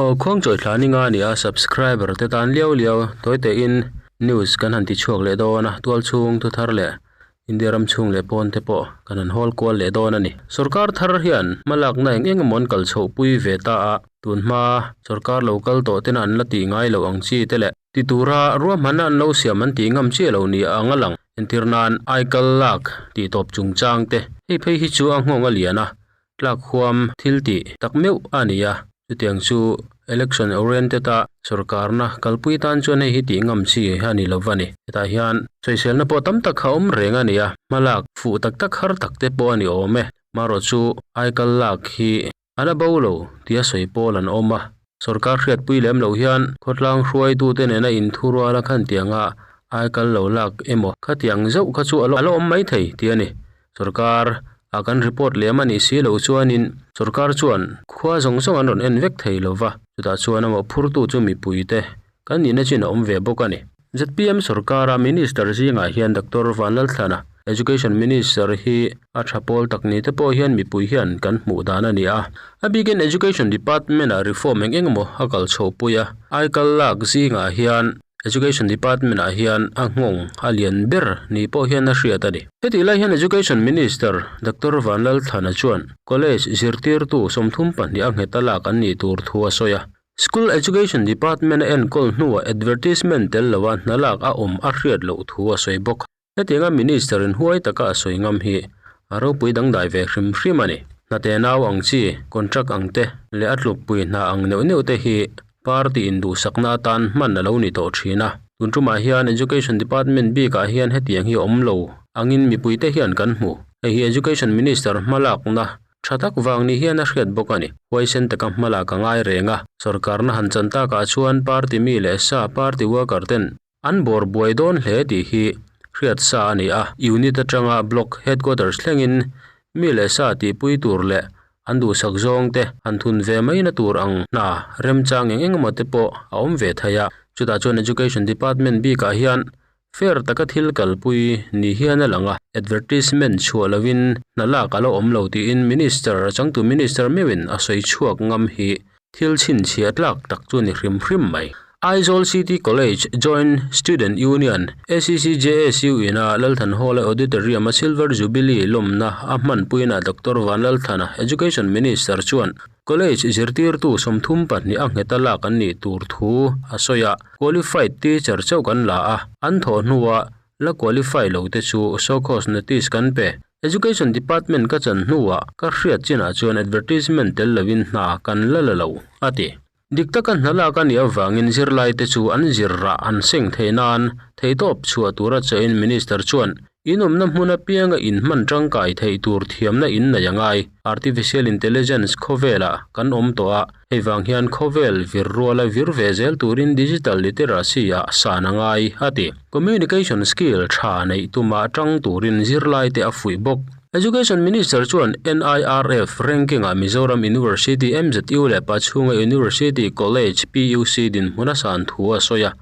Aw khuangchawi thla ni nga nia subscriber te tan liau liau tawi te in news kan han ti chhuak leh dawn a tual chhung thu thar leh India ram chhung leh pawn te pawh kan han hawl kual leh dawn a ni. Sorkar thar hian hmalakna eng eng emaw an kal chhoh pui ve ta a tun hma sorkar lo kal tawh tena an la tih ngai loh ang chi te leh ti tura ruahmanna an lo siam an tih ngam chiah lo ni ang a lang. Entir nan aikal lak tih tawp chungchang te hei phei hi chu a nghawng a lian a Tlak huam thil tih tak meuh a ni a, chutiang chu election oriented a sorkarna kalpui tan chuan hei hi tih ngam chi a ni lo va ni. Hetah hian sawiselna pawh tam tak kha awm reng a ni a, hmalak fuh tak tak har tak te pawh a ni awm e. Marawh chu aikal lak hi a la bo lo tia sawi pawl an awm a, sorkar hriatpui lem loh hian khawtlang hruaitute nena inthurual a khan tianga aikal lo lak emaw khatiang zauh kha chu a la awm maithei tih a ni. Sorkar a kan report lem a nih si loh chuanin sorkar chuan khua zawng zawng an rawn en vek thei lo va, chutah chuan amah phurtu chu mipuite kan nihna chin a awm ve bawk a ni. ZPM sorkara Minister zingah hian Doctor Vanlalthlana, Education Minister hi a tha pawl tak ni te pawh hian mipui hian kan hmuh dan a ni a. A bikin Education Department-ah reform eng eng emaw a kal chhohpui a, aikal lak zingah hian Education Department-ah hian a nghawng a lian ber ni pawh hian a hriat a ni. Hetih lai hian Education Minister Doctor Vanlalthlana chuan College zirtirtu 32 a nghet a lak an nih tur thu a sawi a. School Education Department a enkawl hnuah advertisement tel loa hna lak a awm a hriat loh thu a sawi bawk. Hetianga Minister in huai taka a sawi ngam hi a ropui dangdai ve hrim hrim a ni. Hnate nau ang chi, contract ang te leh a tlukpui hna ang neuh neuh te hi party in duhsakna atan hman a lo ni tawh thin a. Tun tumah hian Education Department bikah hian hetiang hi a awm lo angin mipuite hian kan hmu. Hei hi Education Minister hmalakna tha tak vang ni hian a hriat bawk a ni. Huaisen taka hmalak a ngai reng a, sorkarna han chan takah chuan party mi leh sa party worker ten An bawr buai dawn hle tih hi hriat sa a ni a, unit atanga block headquarters thlengin mi leh sa tihpui tur leh an duhsak zawng te han thun ve maina tur ang hna remchang eng eng emaw te pawh a awm ve thei a. Chutah chuan Education Department bikah hian fair taka thil kalpui ni hian a lang a, advertisement chhuah lovin hna lak a la awm lo tiin Minister a changtu Minister meuhin a sawi chhuak ngam hi Thil chhinchhiah tlak tak chu ni hrim hrim mai. Aizawl City College Joint Student Union, ACCJSU, ina Lalthan Hall-a Auditorium-a Silver Jubilee lawmna a hmanpuina Doctor Vanlalthlana, Education Minister chuan College zirtirtu 32 a ngheta lak an nih tur thu a sawi a, Qualified teacher chauh kan la a, an thawh hnuah La qualify lo te chu show cause notice kan pe. Education department ka chan hnuah ka hriat chinah chuan advertisement tel lovin hna kan la la lo, a ti. Dik taka hna lak a nih avangin zirlai te chu an zir rah an seng theih nan theihtawp chhuah tura chahin Minister chuan in awmna hmun apianga inhman tangkai theih tur thiamna in nei a ngai. Artificial intelligence khawvelah kan awm tawh a, Hei vang hian khawvel vir ruala vir ve zel turin digital literacy ah san a ngai, a ti. Communication skill tha neih tumah tang turin zirlaite a fuih bawk. Education Minister chuan NIRF ranking ah Mizoram University, MZU, leh Pachhunga University College, PUC, dinhmun a san thu a sawi a.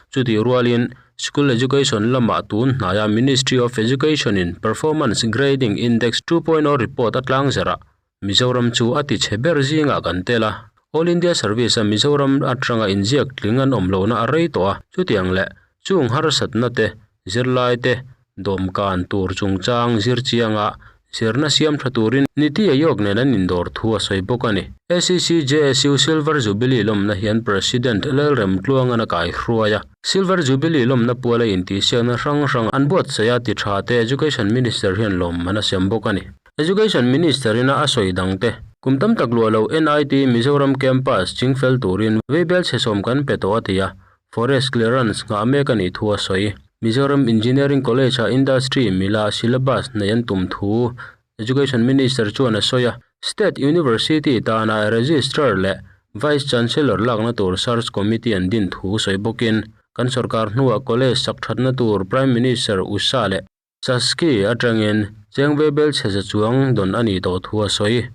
Chutih rualin School Education lamah tun hnaia Ministry of Education in Performance Grading Index 2.0 report a tlangzarh a, Mizoram chu a ti chhe ber zingah kan tel a, All India Service a Mizoram atanga inziak tling an awm lohna a rei tawh a, chutiang leh chung harsatna te, zirlai te, dawmkan tur chungchang zir chianga zirna siam tha turin Niti Aayog nen an indawr thu a sawi bawk a ni. ACC JSU Silver Jubilee lawmna hian President Lalremtluangan a kaihruai a, Silver Jubilee lawmna puala intihsiakna hrang hrang an buatsaih a ti tha te Education Minister hian lawmman a sem bawk a ni. Education Minister ina a sawi dang te. Kum tam tak luah lo NIT Mizoram Campus chingfel turin veibel chhe sawm kan pe tawh a ti a, Forest Clearance nghah mek a nih thu a sawi. Mizoram Engineering College ah Industry mila syllabus nei an tum thu Education Minister chuan a sawi a, State University tana Registrar leh Vice Chancellor lakna tur Search Committee an din thu sawi bawkin kan sorkar hnuah College sak thatna tur Prime Minister Usha leh Chaski atangin Chengve bel chhe za chuang dawn a nih tawh thu a sawi.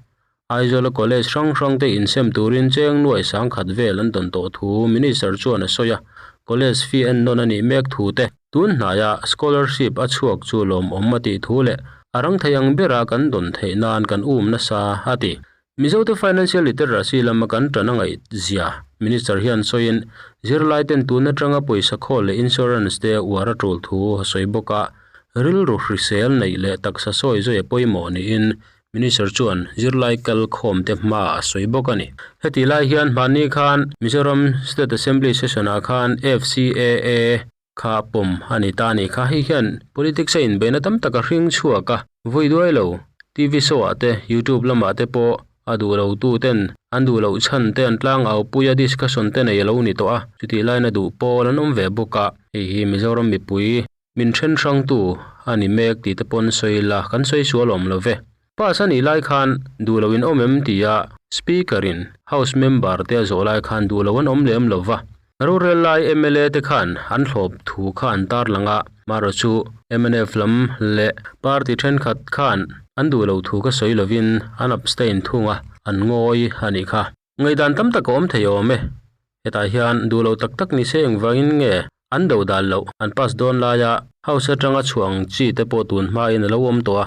Aizawla college hrang hrang te insem turin cheng nuai sangkhat vel an dawn tawh thu Minister chuan a sawi a, college fee en nawn a nih mek thu te, tun hnaia scholarship a chhuak chu lawmawm a tih thu leh a rang thei ang bera kan dawn theih nan kan um nasa a ti. Mizote financial literacy lama kan tan a ngaih zia Minister hian sawiin, zirlaiten tun atanga pawisa khawl leh insurance te uar a tul thu a sawi bawk a, rilru hrisel neih leh taksa sawi zawi a pawimawh niin Minister chuan zirlai kal khawm te hma a sawi bawk a ni. Heti lai hian hmanni khan Mizoram State Assembly Session ah khan FCAA kha pawm a ni ta a nih kha. Hei hian politics a inbeihna tam tak a hring chhuak a, vawi duai lo TV show ah te, YouTube lamah te pawh a duh lo tu ten an duh loh chhan te an tlang au pui a, discussion te nei a lo ni tawh a, chutih lain a duh pawl an awm ve bawk a, hei hi Mizoram mipui min then hrangtu a ni mek tih te pawn sawi la kan sawi sual awm lo ve. Pass a nih lai khan duh lo in awm em tia Speaker in House member te a zawh lai khan duh lo an awm lem lo va. Rorel lai mla te khan an hlawp thu kha an tarlang a, marawh chu mnf lam leh party thenkhat khan an duh lo thu kha sawi lovin an abstain thung a, an ngawi a nih kha. Ngaihdan tam tak a awm thei awm e. Hetah hian duh lo tak tak ni se engvangin nge an do dal loh an pass dawn laia House atanga chhuah ang chi te pawh tun hmain a lo awm tawh a,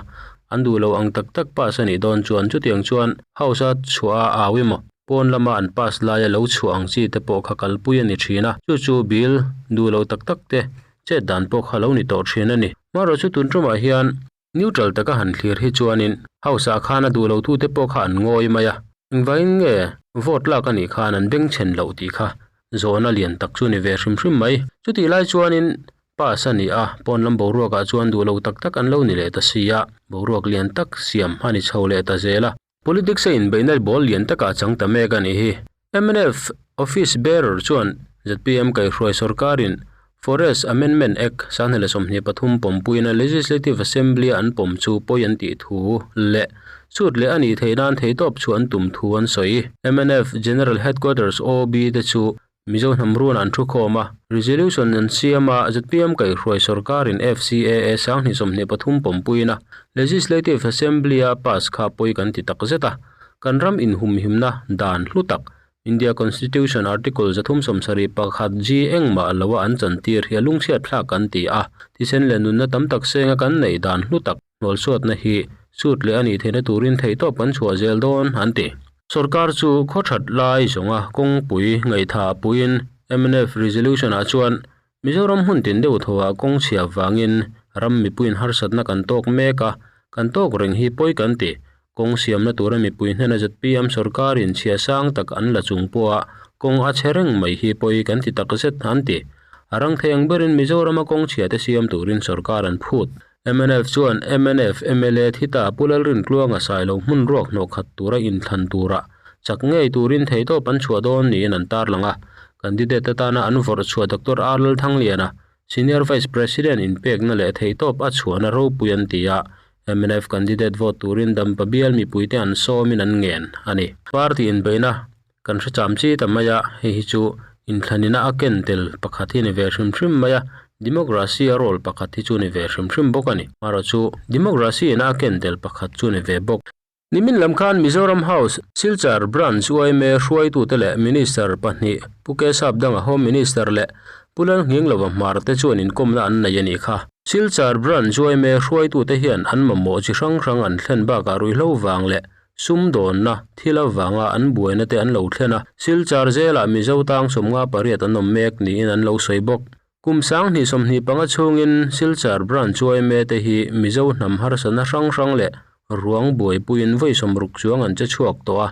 an duh lo ang tak tak pass a nih dawn chuan chutiang chuan House a chhuah a au emaw pawn lama an pass laia lo chhuah ang chi te pawh kha kalpui a ni thin a, chu chu bill duh lo tak tak te chet dan pawh kha lo ni tawh thin a ni. Marawh chu tun tumah hian Neutral taka han thlir hi chuanin House ah khan a duh lo tute pawh kha an ngawi mai a, engvangin nge vote lak a nih khan an bengchhen loh tih kha zawhna lian tak chu ni ve hrim hrim mai. Chutih lai chuanin pass a ni a, pawn lam boruak ah chuan duh lo tak tak an lo ni leh ta si a, boruak lian tak siam a ni chho leh ta zel a. Politics a inbeihna ball lian takah chang ta mek a nih hi. Mnf Office Bearer chuan zpm kaihhruai sorkarin Forest Amendment Act 2023 pawmpuina Legislative Assembly-a an pawm chu pawi an tih thu leh chut leh a nih theih nan theihtawp chu an tum thu an sawi. Mnf General Headquarters OB te chu Mizo hnam ruan an thu khawm a, resolution an siam a, zpm kaihhruai sorkarin FCAA 2023 pawmpuina Legislative Assembly-a pass kha pawi kan ti tak zet a, kan ram inhumhimna dan hlu tak India Constitution Article 371 G engmah loa an chantir hi a lungchhiat thlak kan ti a, thisen leh nunna tam tak senga kan neih dan hlu tak hnualsuatna hi chut leh a nih theihna turin theihtawp kan chhuah zel dawn an ti. Sorkar chu khaw that lai zawnga kawngpui ngaihthah puiin mnf resolution-ah chuan Mizoram hmun tin deuh thawhah kawng chhia vangin ram mipuiin harsatna kan tawk mek a, kan tawk reng hi pawi kan ti. Kawng siamna tura mipui hnena zpm sorkarin chhia sang tak an la chung pawha kawng a chhe reng mai hi pawi kan ti takzet an ti. A rang thei ang berin Mizorama kawng chhia te siam turin sorkar an phut. Mnf chuan mnf mla thita Pu Lalrintluanga Sailo hmun ruak hnawh khat tura inthlan tura chak ngei turin theihtawp an chhuah dawn niin an tarlang a. Candidate atana an vawrh chhuah Doctor R Lalthangliana, Senior Vice President inpekna leh theihtawp a chhuahna ropui an ti a, mnf candidate vote turin Dampa bial mipuite an sawmin an ngen a ni. Party inbeihna Kan hre cham chi ta mai a, hei hi chu inthlanina a ken tel pakhat hi a ni ve hrim hrim mai a, democracy a role pakhat hi chu a ni ve hrim hrim bawk a ni. Marawh chu democracy ina a ken tel pakhat chu a ni ve bawk. Nimin lam khan Mizoram House, Silchar Branch yma hruaitute leh Minister pahnih Pu Kesap Danga Home Minister leh Pu Lalnghinglova Hmar te chuan inkawmna an nei a nih kha. Silchar Branch yma hruaitute hian an mamawh chi hrang hrang an thlen bakah ruihhlo vang leh Sumdawnna thil avanga an buaina te an lo thlen a, Silchar zelah Mizo tang 58 an awm mek niin an lo sawi bawk. Kum 2025 chhungin Silchar Branch yma te hi Mizo hnam harsatna hrang hrang leh ruang buaipuiin vawi 60 chuang an che chhuak tawh a,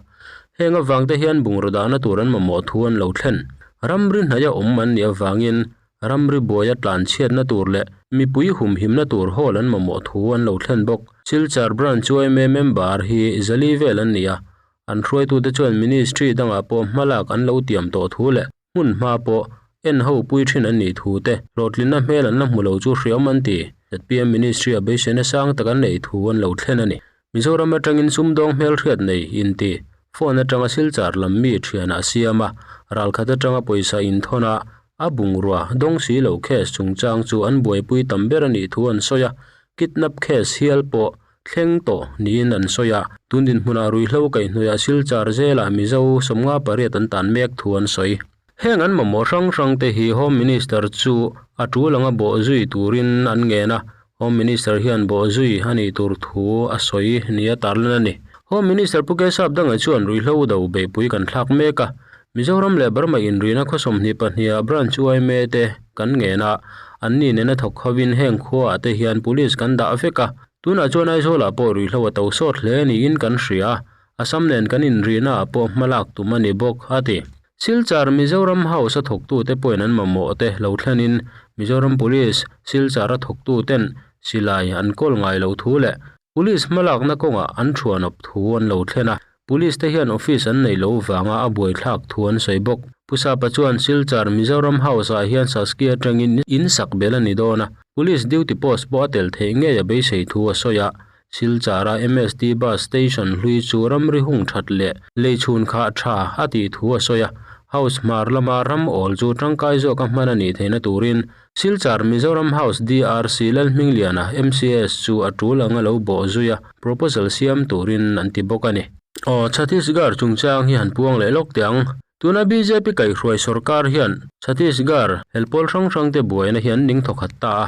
heng avang te hian bungraw dahna tur an mamawh thu an lo thlen. Ramri hnaia awm an nih avangin Ramri buaia tlanchhiatna tur leh mipui humhimna tur hall an mamawh thu an lo thlen bawk. Silchar Branch yma member hi zali vel an ni a, an hruaitute chuan Ministry dangah pawh hmalak an lo tiam tawh thu leh hmun hma pawh en ho pui thin an nih thu te hlawhtlinna hmel an la hmu lo chu hriam an ti. Zpm Ministry a beiseina sang tak an neih thu an lo thlen a ni. Mizoram atangin sumdawng hmelhriat nei inti phone atanga Silchar lam mi thianah a siam a, ralkhat atanga pawisa inthawn a, a bungrua dawng si lo case chungchang chu an buaipui tam ber a nih thu an sawi a, kidnap case hial pawh thleng tawh niin an sawi a, tun dinhmunah ruihhlo kaihhnawihah Silchar zelah Mizo 58 an tan mek thu an sawi. Heng an mamawh hrang hrang te hi Home Minister chu a tul anga bawh zui turin an ngen a, Home Minister hian bawh zui a nih tur thu a sawi nia tarlan a ni. Home Minister Pu Kesap Danga chuan ruihhlo do beihpui kan thlak mek a, Mizoram leh Burma inrina khaw 22 ah Branch yma te kan ngen a, anni nena thawk hovin heng khuaah te hian Police kan dah vek a, tunah chuan Aizawlah pawh ruihhlo a to sawt hle niin kan hria a, Assam nen kan inrina ah pawh hmalak tum a ni bawk, a ti. Silchar Mizoram House a thawktute pawhin an mamawh te lo thlenin Mizoram Police Silchar a thawktuten silai an kawl ngai lo thu leh Police hmalakna kawngah an thuanawp thu an lo thlen a, Police te hian office an neih loh vanga a buaithlak thu an sawi bawk. Pu Sapa chuan Silchar Mizoram House ah hian Saskia atangin in sak bel a ni dawn a, Police duty post pawh a tel theih ngei a beisei thu a sawi a, Silchara MST Bus Station hlui chu ramri hung that leh lei chhun khah tha a tih thu a sawi a, House hmar lama ram awl chu tangkai zawka hman a nih theihna turin Silchar Mizoram House DRC Lalhmingliana MCS chu a tul anga lo bawh zui a, proposal siam turin an ti bawk a ni. Aw, Chhattisgarh chungchang hi han puang leh lawk teh ang. Tuna bjp kaihhruai sorkar hian Chhattisgarh helpawl hrang hrangte buaina hi an ning thawkhat ta a,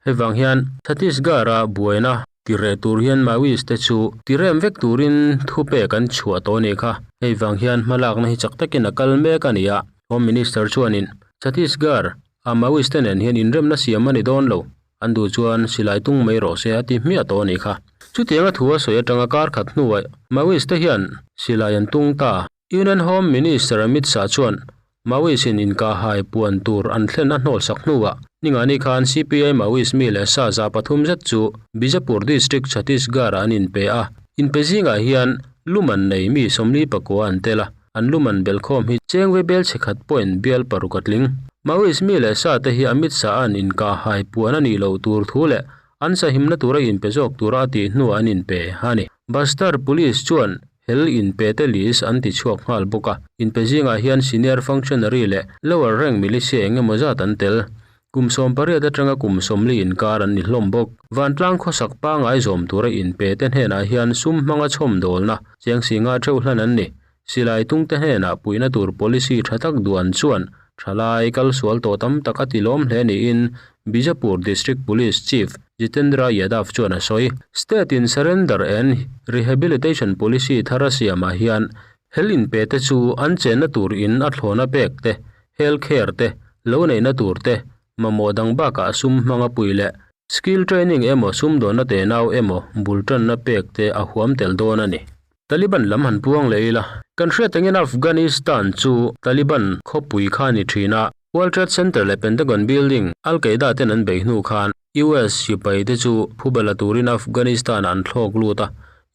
Hei vang hian Chhattisgarh-a buaina tireh tur hian Maoist te chu tirem vek turin thupek an chhuah tawh a nih kha. Hei vang hian hmalakna hi chak takin a kal mek a ni a, Home Minister chuanin Chhattisgarh a Maoist te nen hian inremna siam a ni dawn lo, an duh chuan silai tung mai rawh se a ti hmiah tawh a nih kha. Chutianga thu a sawi atanga kar khat hnuah Maoist te hian silai an tung ta. Union Home Minister Amit Shah chuan Maoist in inkahhai puan tur an thlen a hnawlsak hnuah ningani khan CPI Maoist mi leh sa 300 zet chu Bijapur District Chhattisgarh ah an inpe a. Inpe zingah hian luman nei mi 49 an tel a, an luman belkhawm hi chengve bel chhe khat point bial paruk a tling. Maoist mi leh sa te hi Amit Shah-a'n inkahhai puan a nih loh tur thu leh an sahimna tura inpe zawk tura a tih hnuah an inpe a ni. Bastar Police chuan Hel inpe te list an ti chhuak nghal bawk a, inpe zingah hian senior functionary leh lower rank militia eng emaw zat an tel. Kum 18 atanga kum 40 inkar an ni hlawm bawk. Vantlang khawsak pangai zawm tura inpe te hnenah hian sum hmanga chhawm dawlna cheng singa theuh hlan an ni. Silai tungte hnenah puihna tur policy tha tak duan chuan thalai kal sual tawh tam tak a ti lawm hle niin Bijapur District Police Chief Jitendra Yadav chuan a sawi. State in surrender and rehabilitation policy thar a siamah hian hel inpe te chu an chenna tur in a thlawna pek te, health care te, lo neihna tur te, mamawh dang bakah sum hmanga pui leh skill training emaw sumdawnna tenau emaw bul tanna pek te a huam tel dawn a ni. Taliban lam han puang leh ila. Kan hriat angin Afghanistan chu Taliban khawpui kha a ni thin a, World Trade Center leh Pentagon Building, Al Qaeda ten an beih hnu khan US sipai te chu phubala turin Afghanistan ah an thlawk lut a,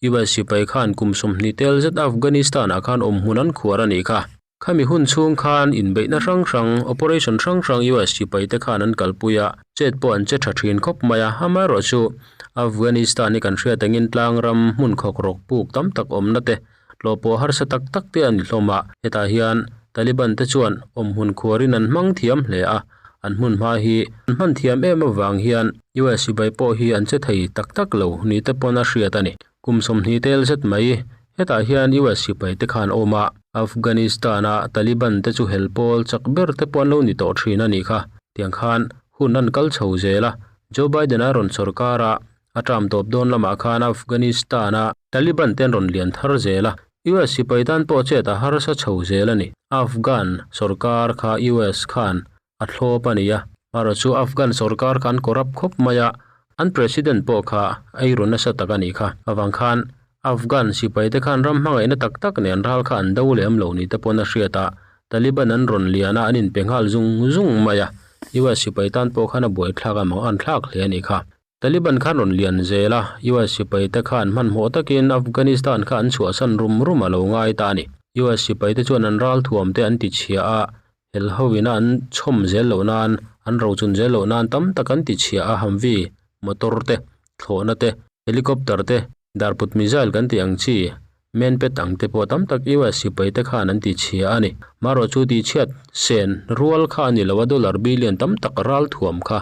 US sipai khan kum 20 tel zet Afghanistan ah khan awmhmun an khuar a nih kha. Khami hun chhung khan inbeihna hrang hrang, operation hrang hrang US sipai te khan an kalpui a, chet pawh an che tha thin khawp mai a, amaherawhchu Afghanistan hi kan hriat angin tlang ram hmun khawk rawk puk tam tak awmna te, tlawh pawh harsa tak tak te a ni hlawm a, hetah hian Taliban te chuan awmhmun khuarin an hmang thiam hle a, an hmun hma hi an hman thiam em avang hian US sipai pawh hi an che thei tak tak lo ni te pawn a hriat a ni. Kum 20 tel zet mai, hetah hian US sipai te khan awm a, Afghanistan-a Taliban te chu hel pawl chak ber te pawh an lo ni tawh thin a nih kha. Tiang khan hun an kal chho zel a, Joe Biden-a rawn sawrkar a, a term tawp dawn lamah khan Afghanistan-a Taliban te an rawn lian thar zel a, US sipai tan pawh chet a harsa chho zel a ni. Afghan sawrkar kha US khan a thlawp a ni a, erawh chu Afghan sawrkar kha an corrupt khawp mai a, an president pawh kha ei ru nasa tak a nih kha. Avang khan Afghan sipai te khan ram hmangaihna tak tak nen ral kha an do lem lo ni te pawn a hriat a, Taliban an rawn lian a, an inpe nghal zung zung mai a, US sipai tan pawh khan a buaithlak a, mang an thlak hle a nih kha. Taliban khan rawn lian zel a, US sipai te khan hmanhmawh takin Afghanistan kha an chhuahsan rum rum a lo ngai ta a ni. US sipai te chuan an ralthuam te an ti chhia a, hel hovina an chhawm zel loh nan, an rochun zel loh nan tam tak an ti chhia a, Humvee motor te, thlawhna te, helicopter te, darput missile kan tih ang chi, men pet ang te pawh tam tak US sipai te khan an ti chhia a ni. Marawh chu tihchhiat sen rual kha a ni lo a, dollar billion tam tak ralthuam kha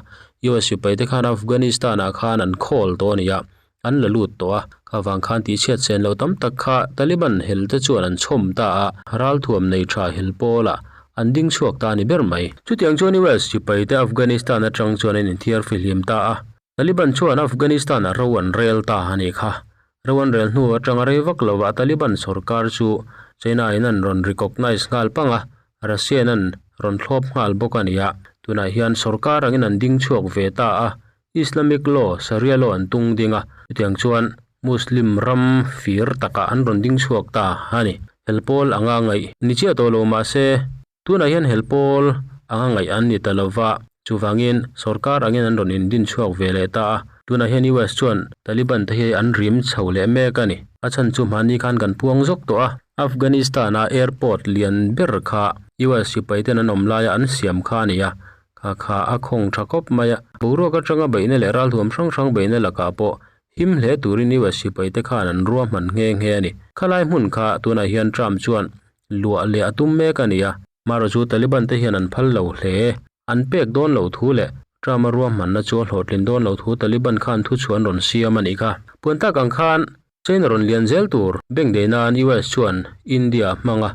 US sipai te khan Afghanistan ah khan an khawl tawh a ni a, an la lut tawh a, kha vang khan tihchhiat sen lo tam tak kha Taliban hel te chuan an chhawm ta a, ralthuam nei tha hel pawlah an ding chhuak ta a ni ber mai. Chutiang chuan US sipai te Afghanistan atang chuan an inthiar fihlim ta a, Taliban chuan Afghanistan-ah ro an rel ta a nih kha. Ro an rel hnu atanga rei vak lovah Taliban sorkar chu China in an rawn recognise nghal pang a, Russia in an rawn thlawp nghal bawk a ni a. Tunah hian sorkar angin an ding chhuak ve ta a, Islamic law, Sharia law an tung ding a, chutiang chuan Muslim ram fir takah an rawn ding chhuak ta a ni. Hel pawl anga ngaih ni chiah tawh lo mahse, Tunah hian hel pawl anga ngaih an ni ta lova, chuvangin sorkar angin an rawn indin chhuak ve leh ta a. Tunah hian US chuan Taliban te hi an rim chho leh mek a ni. A chhan chu hmani khan kan puang zawk tawh a, Afghanistan-a airport lian ber kha US sipai ten an awm laia an siam kha a ni a, kha kha a khawng tha khawp mai a. Boruak atanga beihna leh ralthuam hrang hrang beihna lakah pawh him hle turin US sipai te khan an ruahman nghe nghe a ni. Khalai hmun kha tunah hian Trump chuan Luah leh a tum mek a ni a, marawh chu Taliban te hian an phal lo hle. An pek dawn loh thu leh Trump-a ruahmanna chu a hlawhtlin dawn loh thu Taliban khan thu chhuah an rawn siam a nih kha. Puan tak ang khan China rawn lian zel tur bank daih nan US chuan India a hmang a,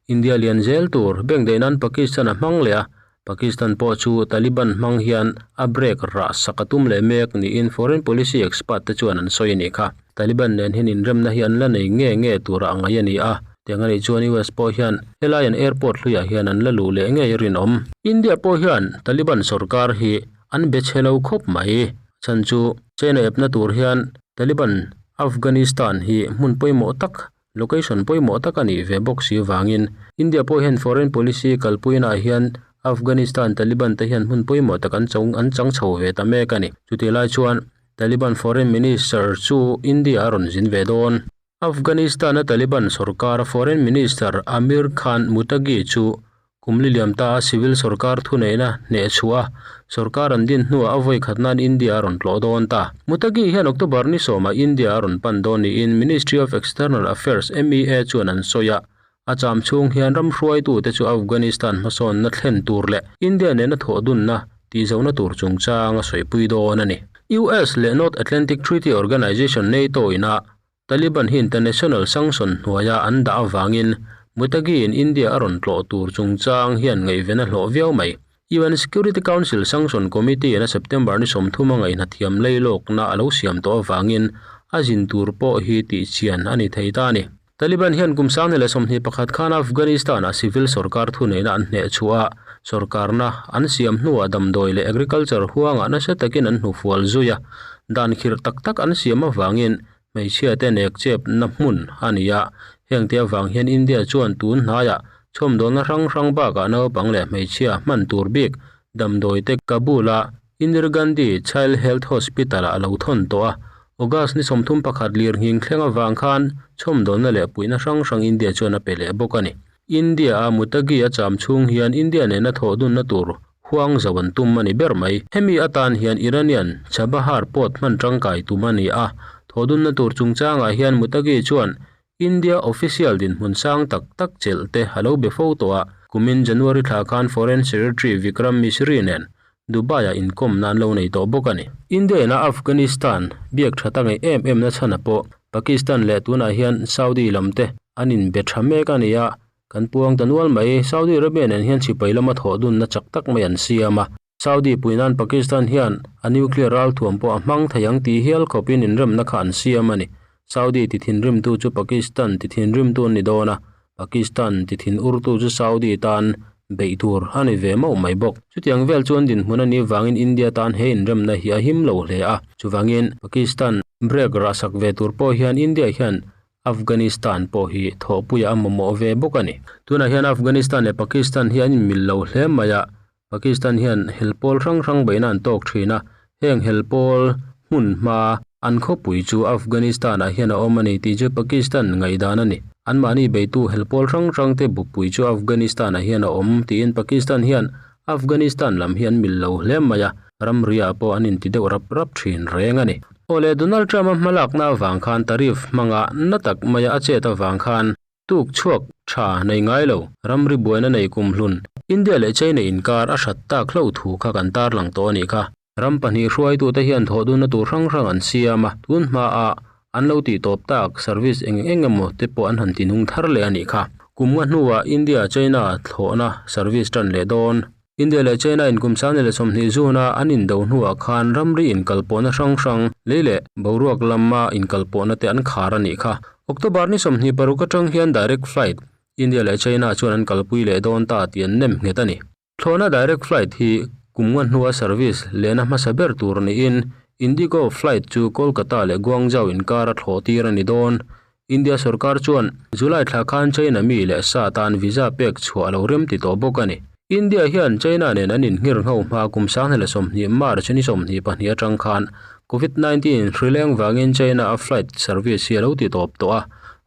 India lian zel tur bank daih nan Pakistan a hmang leh a, Pakistan pawh chu Taliban hmang hian a break rah sak a tum leh mek niin foreign policy expert te chuan an sawi a nih kha. Taliban nen hian inremna hi an la nei nge nge tura a ngaih a ni a, tiang a nih chuan US pawh hian helai an airport hluiah hian an la luh leh ngei rinawm. India pawh hian Taliban sorkar hi an be chhe lo khawp mai. Chhan chu China epna tur hian Taliban Afghanistan hi hmun pawimawh tak Location pawimawh tak a nih ve bawk si vangin India pawh hian foreign policy kalpuinaah hian Afghanistan Taliban te hian hmun pawimawh tak an chang an chang chho ve ta mek a ni. Chutih lai chuan Taliban foreign minister chu India a rawn zin ve dawn. Afghanistan-a Taliban sorkara foreign minister Amir Khan Muttaqi chu Kum li liam ta a civil sorkar thuneihna hneh chhuah a, sorkar an din hnuah a vawi khat nan India a rawn tlawh dawn ta. Mutagi hian October ni sawmah India a rawn pan dawn niin Ministry of External Affairs, MEA, chuan an sawi a. A cham chhung hian ram hruaitute chu Afghanistan hmasawnna thlen tur leh India nena thawhdunna tihzona tur chungchang a sawipui dawn a ni. US leh North Atlantic Treaty Organization, NATO, ina Taliban hi international sanction hnuaia an dah avangin Mutagi-in India a rawn tlawh tur chungchang hian ngaihven a hlawh viau mai. UN Security Council Sanction Committee-in a September ni 30 a ngaihnathiam leilawkna a lo siam tawh avangin a zin tur pawh hi tihchian a ni thei ta a ni. Taliban hian kum 2021 khan Afghanistan-ah civil sorkar thuneihna an hnehchhuah a, sorkarna an siam hnuah damdawi leh agriculture huangah nasa takin an hnufual zui a, dan khirh tak tak an siam avangin Hmeichhia te nek chepna hmun a ni a, hengte avang hian India chuan tun hnaiah chhawmdawlna hrang hrang bakah naupang leh hmeichhia hman tur bik damdawi te Kabul-a Indira Gandhi Child Health Hospital-ah a lo thawn tawh a. August ni 31 lirnghing thleng avang khan chhawmdawlna leh puihna hrang hrang India chuan a pe leh bawk a ni. India-a Mutagi a cham chhung hian India nena thawhdunna tur huang zo an tum a ni ber mai. Hemi atan hian Iranian Chabahar port hman tangkai tum a ni a, thawhdunna tur chungchangah hian Mutagi chuan India official dinhmun sang tak tak chelh te a lo be fo tawh a, kumin January thla khan Foreign Secretary Vikram Misri nen Dubai-ah inkawmna an lo nei tawh bawk a ni. India-in-a Afghanistan biak tha ta ngeih em em na chhana pawh Pakistan leh tunah hian Saudi lam te an inbe tha mek a ni a, kan puang ta nual mai. Saudi Arabia nen hian sipai lama thawh dunna chak tak mai an siam a. Saudi pui nan Pakistan hian a nuclear ralthuam pawh a hmang thei ang tih hial khawpin inremna kha an siam a ni. Saudi ti thinrimtu chu Pakistan ti thinrimtu an ni dawn a, Pakistan ti thin urtu chu Saudi tan beih tur a ni ve mauh mai bawk. Chutiang vel chuan dinhmun a nih vangin India tan he inremna hi a him lo hle a, chuvangin Pakistan break rahsak ve tur pawh hian India hian Afghanistan pawh hi thawhpuiah a mamawh ve bawk a ni. Tunah hian Afghanistan leh Pakistan hi an inmil lo hle mai a, Pakistan hian hel pawl hrang hrang beihna an tawk thin a, heng hel pawl hmun hma an khawpui chu Afghanistan-ah hian a awm a ni tih chu Pakistan ngaihdan a ni. Anmahni beitu hel pawl hrang hrang te bukpui chu Afghanistan-ah hian a awm tiin Pakistan hian Afghanistan lam hi an mil lo hle mai a, ramri-ah pawh an inti deuh rap rap thin reng a ni. Awle Donald Trump-a hmalakna avang khan tariff hmanga na tak maia a chet avang khan Tuk chhuak tha nei ngai lo, ramri buaina nei kumhlun, India leh China inkar a hrat tak hlo thu kha kan tarlang tawh a nih kha. Ram pahnih hruaitute hian thawhdunna tur hrang hrang an siam a, tun hmaah an lo tih tawp tak service eng eng emaw te pawh an han ti nung thar leh a nih kha. Kum nga hnuah India-China thlawhna service tan leh dawn. India leh China in kum 2020 June-a an indo hnuah khan ramri inkalpawhna hrang hrang, lei leh boruak lama inkalpawhna te an khar a nih kha. October ni 26 atang hian direct flight India leh China chuan an kalpui leh dawn ta tih an nem nghet a ni. Thlawhna direct flight hi kum nga hnua service lehna hmasa ber tur niin Indigo flight chu Kolkata leh Guangzhou inkara thlawh tir a ni dawn. India sorkar chuan July thla khan China mi leh sa tan visa pek chhuah a lo rem ti tawh bawk a ni. India hian China nen an inhngir ngho hma kum 2020 March ni 22 atang khan Covid 19 hrileng vangin China a flight service hi a lo ti tawp tawh a,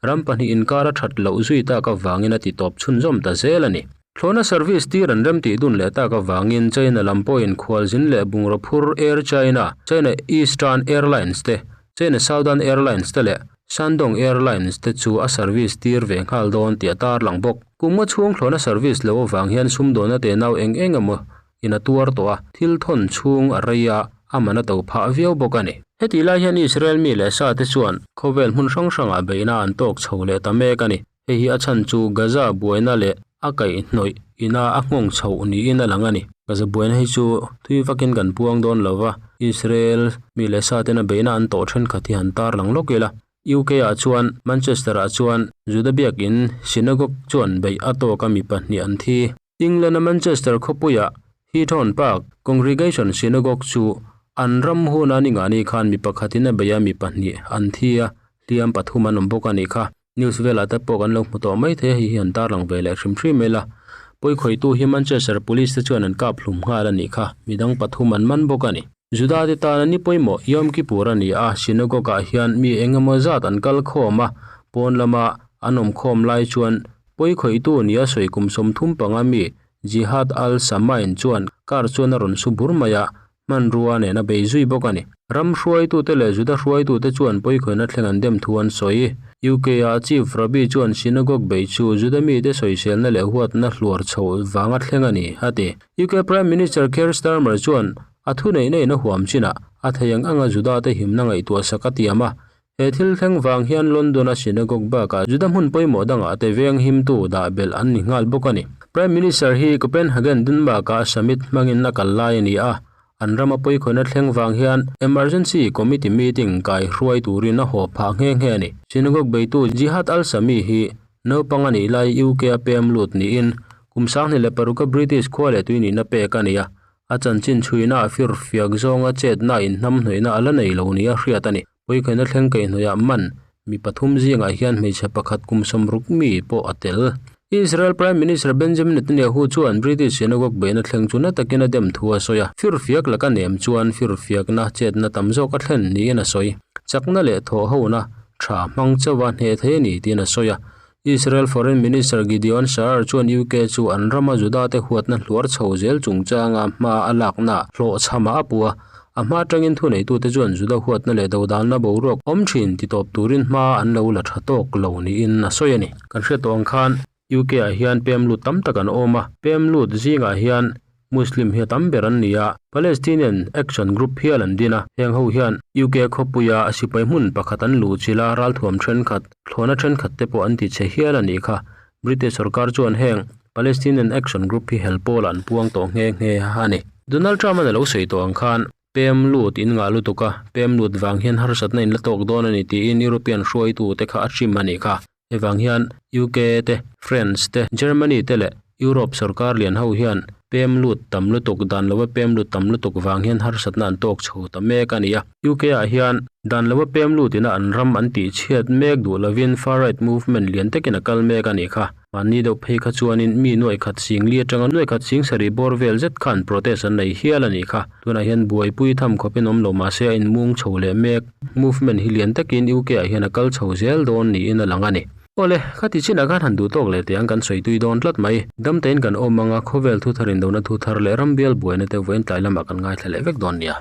ram pahnih inkar a that loh zui tak avangin a ti tawp chhunzawm ta zel a ni. Thlawhna service tir an rem tih dun leh tak avangin China lam pawhin khualzin leh bungraw phur Air China, China Eastern Airlines te, China Southern Airlines te leh Shandong Airlines te chu a service tir ve nghal dawn tih a tarlang bawk. Kum nga chhung thlawhna service lo avang hian sumdawnna tenau eng eng emaw in a tuar tawh a, thil thawn chhung a rei a, a man a to phah viau bawk a ni. Hetih lai hian Israel mi leh sa te chuan khawvel hmun hrang hrangah beihna an tawk chho leh ta mek a ni. Hei hi a chhan chu Gaza buaina leh a kaihhnawih ina a nghawng chhoh niin a lang a ni. Gaza buaina hi chu thui vakin kan puang dawn lo va, Israel mi leh sa tena beihna an tawh thenkhat hi han tarlang lawk ila. UK ah chuan Manchester ah chuan Juda biakin synagogue chuan beih a tawk a mi pahnih an thi. England a Manchester khawpuia Heathorn Park Congregation Synagogue chu an ram huna ningani khan mi pakhatin a beih a mi pahnih an thi a, hliam pathum an awm bawk a nih kha. News velah te pawh kan lo hmu tawh mai thei a, hei hi an tarlang ve leh hrim hrim mai la. Pawikhawihtu hi Manchester Police te chuan an kap hlum nghal a nih kha, midang pathum an man bawk a ni. Juda te tana ni pawimawh Yom Kippur a ni a, synagogue ah hian mi eng emaw zat an kal khawm a, pawn lama an awm khawm lai chuan pawikhawihtu nia sawi kum 35 mi Jihad al-Samain chuan car chuan a rawn su bur mai a, hmanrua nen a bei zui bawk a ni. Ram hruaitute leh Juda hruaitute chuan pawikhawina thleng an dem thu an sawi. UK-a Chief Rabbi chuan synagogue bei chu Juda mite sawiselna leh huatna hluar chhoh vanga thleng a ni, a ti. UK Prime Minister Keir Starmer chuan a thuneihna in a huam chinah a thei ang anga Juda-te himna ngaihtuah sak a tiam a. He thil thleng vang hian London-a synagogue bakah Juda hmun pawimawh dangah te veng himtu dah belh an ni nghal bawk a ni. Prime Minister hi Copenhagen, Denmark-ah summit hmangin a kal lai a ni a, an rama pawikhawina thleng vang hian emergency committee meeting kai hruai turin a haw phah nghe nghe a ni. Synagogue beitu Jihad al-Sami hi naupang a nih lai UK-a pem lut niin kum 2006-a British khua leh tui nihna pek a ni a, a chanchin chhuina a firfiak zawnga chetna inhnamhnawihna a la nei lo nia hriat a ni. Pawikhawina thleng kaihhnawihah man mi pathum zingah hian hmeichhe pakhat kum 60 mi pawh a tel. Israel Prime Minister Benjamin Netanyahu chuan British synagogue beihna thleng chu na takin a dem thu a sawi a, firfiak laka nem chuan firfiakna chetna tam zawk a thlen niin a sawi. Chakna leh thawhhona tha hmang chauha hneh thei a ni tiin a sawi a. Israel Foreign Minister Gideon Sa'ar chuan UK chu an rama Juda-te huatna hluar chho zel chungchanga hma a lakna hlawhchhamah a pu a. A hma atangin thuneitute chuan Juda huatna leh dodalna boruak awm thin titawp turin hma an lo la tha tawk lo niin a sawi a ni. Kan hriat tawh ang khan UK-ah hian pem lut tam tak an awm a, pem lut zingah hian Muslim hi a tam ber an ni a, Palestinian Action Group hial an din a, heng ho hian UK khawpuia sipai hmun pakhat an luh chilh a, ralthuam thenkhat, thlawhna thenkhat te pawh an ti chhe hial a nih kha. British sorkar chuan heng Palestinian Action Group hi hel pawlah an puang tawh nghe nghe a ni. Donald Trump-a'n a lo sawi tawh ang khan pem lut in ngah lutuk a, pem lut vang hian harsatna in la tawk dawn a ni tiin European hruaitute kha a trim a nih kha. Hei vang hian UK te, France te, Germany te leh Europe sorkar lian ho hian pem lut tam lutuk, dan lova pem lut tam lutuk vang hian harsatna an tawk chho ta mek a ni a. UK ah hian dan lova pem lut ina an ram an tih chhiat mek duh lovin far right movement lian takin a kal mek a nih kha. Mahni deuh phei kha chuanin mi nuaih khat sing li atanga nuaih khat sing sarih bawr vel zet khan protest an nei hial a nih kha. Tunah hian buaipui tham khawpin awm lo mahse a inmung chho leh mek. Movement hi lian takin UK ah hian a kal chho zel dawn niin a lang a ni. Awle, khati chinah khan han duh tawk leh teh ang kan sawi tui dawn tlat mai. Damtein kan awm ang a, khawvel thu thar indona thu thar leh rambial buaina te vawiin tlai lamah kan ngaithla leh vek dawn nia.